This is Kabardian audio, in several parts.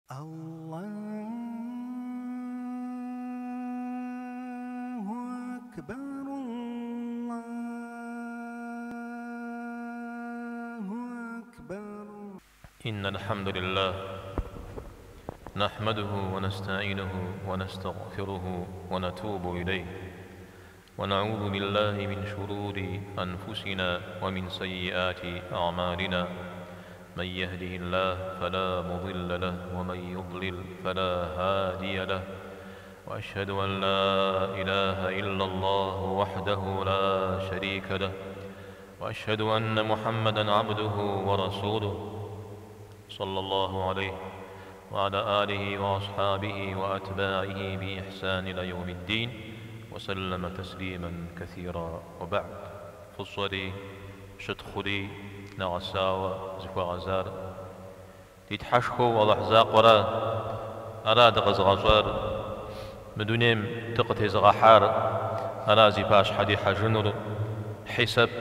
Аллаху акбар, Аллаху акбар. إن الحمد لله نحمده ونستعينه ونستغفره ونتوب إليه ونعوذ بالله من شرور أنفسنا ومن سيئات أعمالنا من يهده الله فلا مضل له ومن يضلل فلا هادي له وأشهد أن لا إله إلا الله وحده لا شريك له وأشهد أن محمدا عبده ورسوله صلى الله عليه وعلى آله وأصحابه وأتباعه بإحسان إلى يوم الدين وسلم تسليما كثيرا وبعد Фӏыщӏэри, щытхъури нэгъэсауэ зыхуэгъэзар ди Тхьэшхуэу Алыхь закъуэра, ара дыкъэзыгъэщӏар, мы дунейм дыкъытезыгъэхьар, ара зи пащхьэ дихьэжынур, хьисэп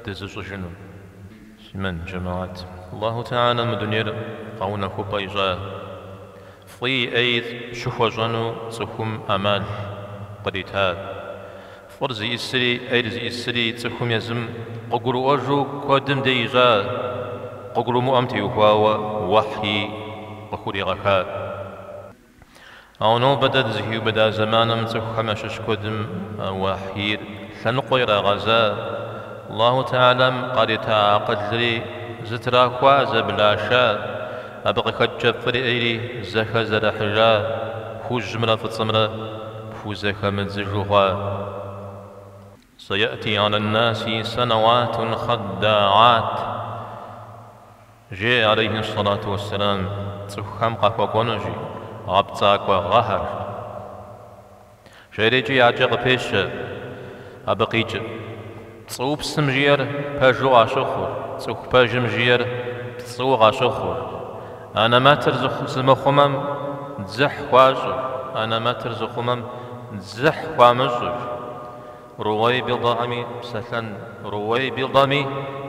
дызыщӏыжынур. Муслъымэн жэмыхьэт, Аллаху Тэхьэлам мы дунейр къэунэхупӏэ ищӏа, фӏыи ӏеи щыхуэщӏэну цӏыхум ӏэмал кърита. Фӏыр зиӏысри ӏейр зиӏысри цӏыхум езым къыгурыӏуэжу куэдым дей ищӏа, къыгурымыӏуэм теухуауэ уэхьи къыхуригъэха. Ауэ нобэ дэ дызыхиубыда зэманым цӏыхухэм ящыщ куэдым уэхьийр лъэныкъуэ ирагъэза, Аллаху Тэхьэлам къарита акъылри зытрахуа, зэблаша, абы къыхэкӏкӏэ фӏыри ӏейри зэхэзэрыхьыжа, хужьымрэ фӏыцӏэмрэ пхузэхэмыдзыжу хъуа. Сэйэти аля ннаси сэнэуатун хъэддаат, жеӏэ алейхи сэлату уэсселам, цӏыхухэм къахуэкӏуэнущ гъэпцӏакӏуэ гъэхэр. Жери икӏи адэкӏэ къыпещэ абы къикӏыр. Пцӏыупсым жиӏэр пэжу къащыхъур, цӏыху пэжым жиӏэр пцӏыуэ къащыхъур. Анэмэтыр зымыхъумэм дзыхь хуащӏыр, анэмэтыр зыхъумэм дзыхь хуамыщӏыр. Рууэйбидэхэми псэлъэн, рууэйбидэми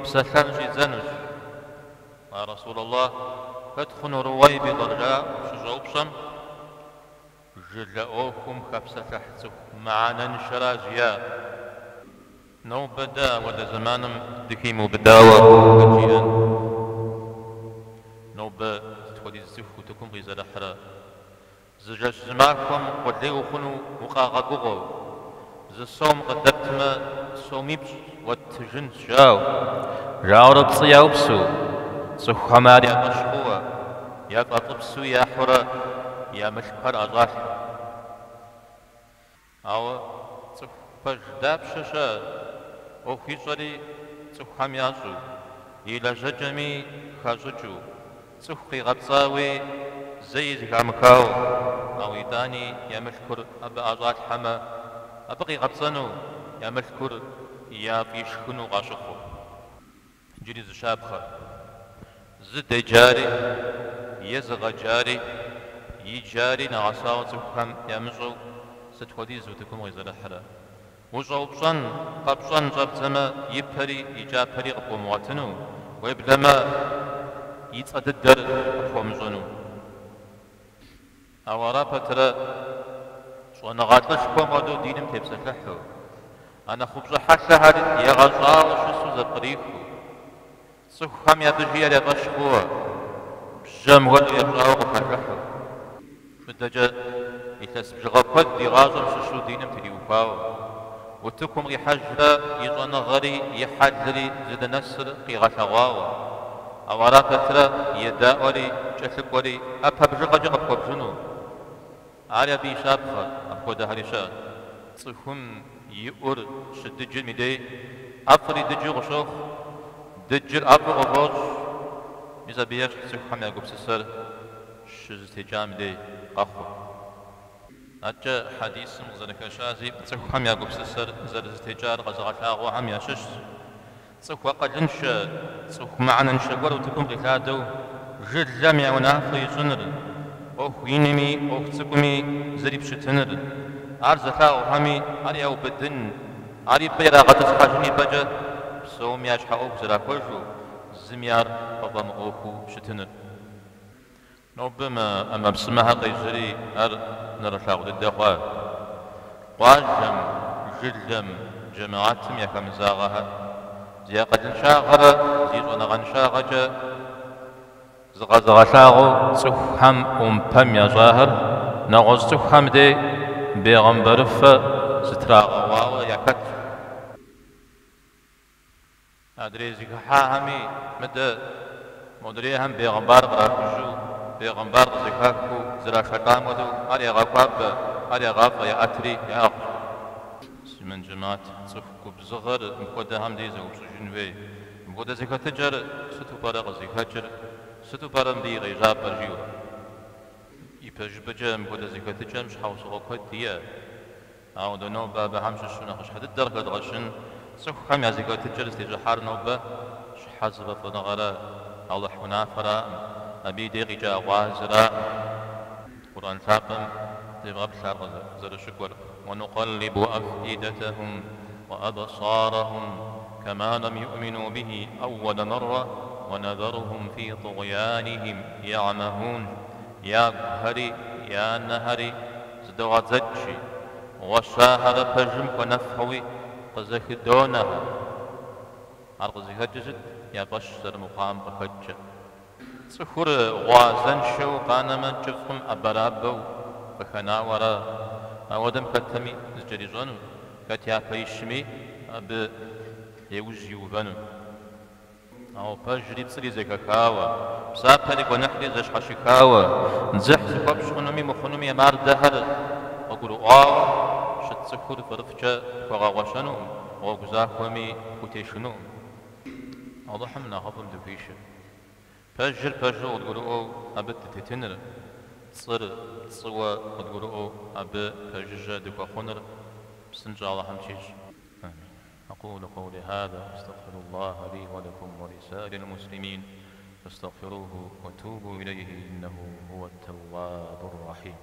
псэлъэн щӏидзэнущ. Я Расулаллах, хэт хъуну рууэйбидэр жаӏэу щыщӏэупщӏэм, жылэ ӏуэхум хэпсэлъыхь цӏыху мыхьэнэншэра жиӏа. Нобэ дэ ауэдэ зэманым дыхимыубыдауэ хэт жиӏэн? Нобэ сыт хуэдиз цӏыху утыкум къизэрыхьрэ? Зы жэщ-зы махуэм къулей ухъуну укъагъэгугъэу, зы сом къыдэптмэ, сомипщӏ уэттыжынщ, жаӏэу. Жаӏэурэ пцӏы яупсу, цӏыхухэм ар я фӏэщ хъууэ, яфӏэфӏыпсу яхьурэ я мылъкухэр ӏэщӏалъхьэу. Ауэ цӏыху пэж дапщэ щыӏэ, ӏуэху ищӏэри цӏыхухэм ящӏэу, и лэжьэкӏэми хащӏыкӏыу, цӏыху къигъэпцӏауи зэи зэхамыхауэ, ауэ итӏани я мылъкур абы ӏэщӏалъхьэмэ, абы къигъэпцӏэну, я мылъкур яфӏишхыну къащыхъуу. Иджыри зы щапхъэ. Зыдеджари, езыгъэджари, иджари нэгъэсауэ цӏыхухэм ямыщӏэу сыт хуэдиз утыкум къизэрыхьрэ? Ущӏэупщӏэн, къэпщӏэн щӏэбдзэмэ, и пэри и кӏапэри къыпхуэмыгъуэтыну, уеблэмэ и цӏэ дыдэр къыпхуэмыщӏэну. Ауэ ара пэтрэ щӏэныгъэлӏышхуэм хуэдэу диным тепсэлъыхьу, а нэхъ упщӏэ хьэлъэхэр егъэщӏауэ щысу зэпкърихыу, цӏыхухэми абы жиӏэр я фӏэщ хъууэ, бжьэм хуэдэу епщӏауэ къыпажыхьу, мыдэкӏэ илъэс бжыгъэ куэд и гъащӏэм щыщу диным триухуауэ, утыкум къихьэжрэ и щӏэныгъэри и хьэлри зыдынэсыр къигъэлъэгъуауэ, Ауэ ара пэтрэ едаӏуэри кӏэлъыкӏуэри ӏэпэ бжыгъэкӏэ къыпхуэбжыну. Ари абы и щапхъэ, апхуэдэхэри щыӏэщ. Цӏыхум и ӏур щыдыджым и дей ӏэфӏри дыджу къыщохъу, дыджыр ӏэфӏу къыфӏощӏ. Мис абы ещхь цӏыхухэм я гупсысэр щызэтекӏам и дей къэхъур. Адэкӏэ хьэдисым къызэрыхэщази, цӏыхухэм я гупсысэр зэрызэтекӏар къэзыгъэлъагъуэхэм ящыщщ. Цӏыху акъылыншэ, цӏыху мыхьэнэншэ гуэр утыкум къилъадэу жылэм я унафэ ищӏыныр, ӏуэху инми ӏуэху цӏыкӏуми зрипщытыныр, ар зылъагъухэми ар яубыдын, ар и пӏэ ирагъэтӏысхьэжын ипӏэкӏэ псоми я щхьэ ӏуэху зэрахуэжу, зыми ар къыфӏэмыӏуэхуу щытыныр. Нобэ мы ӏэмэпсымэхэр къежьэри, ар нэрылъагъу дыдэ хъуа. Къуажэм, жылэм, джэмыгьэтым яхэмызагъэхэр зи акъылыншагъэрэ зи щӏэныгъэншагъэкӏэ зыкъэзыгъэлъагъуэу цӏыхухэм ӏумпэм ящӏахэр нэгъуэщӏ цӏыхухэм дей бегъымбарыфэ зытрагъэуауэ яхэтщ. Адрей зыхыхьахэми, мыдэ модрейхэм бегъымбар кърахужьу, бегъымбар къызэхахыу зрашэлӏам хуэдэу, ар ягъэхуабэ, ар ягъафӏэ, яӏэтри яӏыгъщ. Муслъымэн джэмыхьэт, цӏыху губзыгъэр мыпхуэдэхэм дей зэупщӏыжын хуей. Мыпхуэдэ зэхэтыкӏэр сыту пӏэрэ къызыхэкӏыр, сыту пӏэрэ мыбы и къежьапӏэр жиӏэурэ. Ипэжыпӏэкӏэ мыпхуэдэ зэхэтыкӏэм щхьэусыгъуэ куэд иӏэ. Ауэ дэ нобэ абыхэм щыщу нэхъыщхьэ дыдэр къыхэдгъэщын, цӏыхухэм я зэхэтыкӏэр зытещӏыхьар нобэ щхьэзыфӏэфӏыныгъэрэ Алыхь унафэраӏым, абы и дей къикӏа гъуазэраӏым. Къурӏэн лъапӏэм девгъэплъ ар къызэрыщыкӏуэр, Уэнукъэллибу афӏидэтэхум уэ абсарахум кама лам юӏмину бихи ӏэуэлэ мэррэ уэнэзэрухум фи тӏугъянихим я'мэхун, ягухэри, я нэхэри Зыдогъэдзэкӏи, гъуэщахэрэ пэжым хуэнэфхэуи къызэхыдонэхэр. Ар къызыхэкӏыр сыт? Я фӏэщ зэрымыхъуам къыхэкӏкӏэ. Цӏыхур гъуазэншэу къанэмэ, кӏыфӏым ӏэбэрабэу къыхэнауэ ара? Ауэдэм хэтми зыкӏэрищӏэну, хэт япэ ищми, абы иужь иувэну. Ауэ пэжри пцӏыри зэхэхауэ, псапэри гуэныхьри зэщхьэщыхауэ, дзыхь зыхуэпщӏ хъунуми мыхъунуми я мардэхэр къыгурыӏуауэ щыт цӏыхур фӏырыфӏкӏэ пхуэгъэгъуэщэнукъым, гъуэгу захуэми пхутешынукъым. Алыхьым нэхъыфӏым дыхуишэ. Пэжыр пэжу къыдгурыӏуэу абы дытетыныр, пцӏыр пцӏыуэ къыдгурыӏуэу абы пэжыжьэ дыхуэхъуныр псынщӏэ Алыхьым тщищӏ. Амин. أقول قولي هذا أستغفر الله لي ولكم ولسائر المسلمين فاستغفروه وتوبوا إليه إنه هو التواب الرحيم.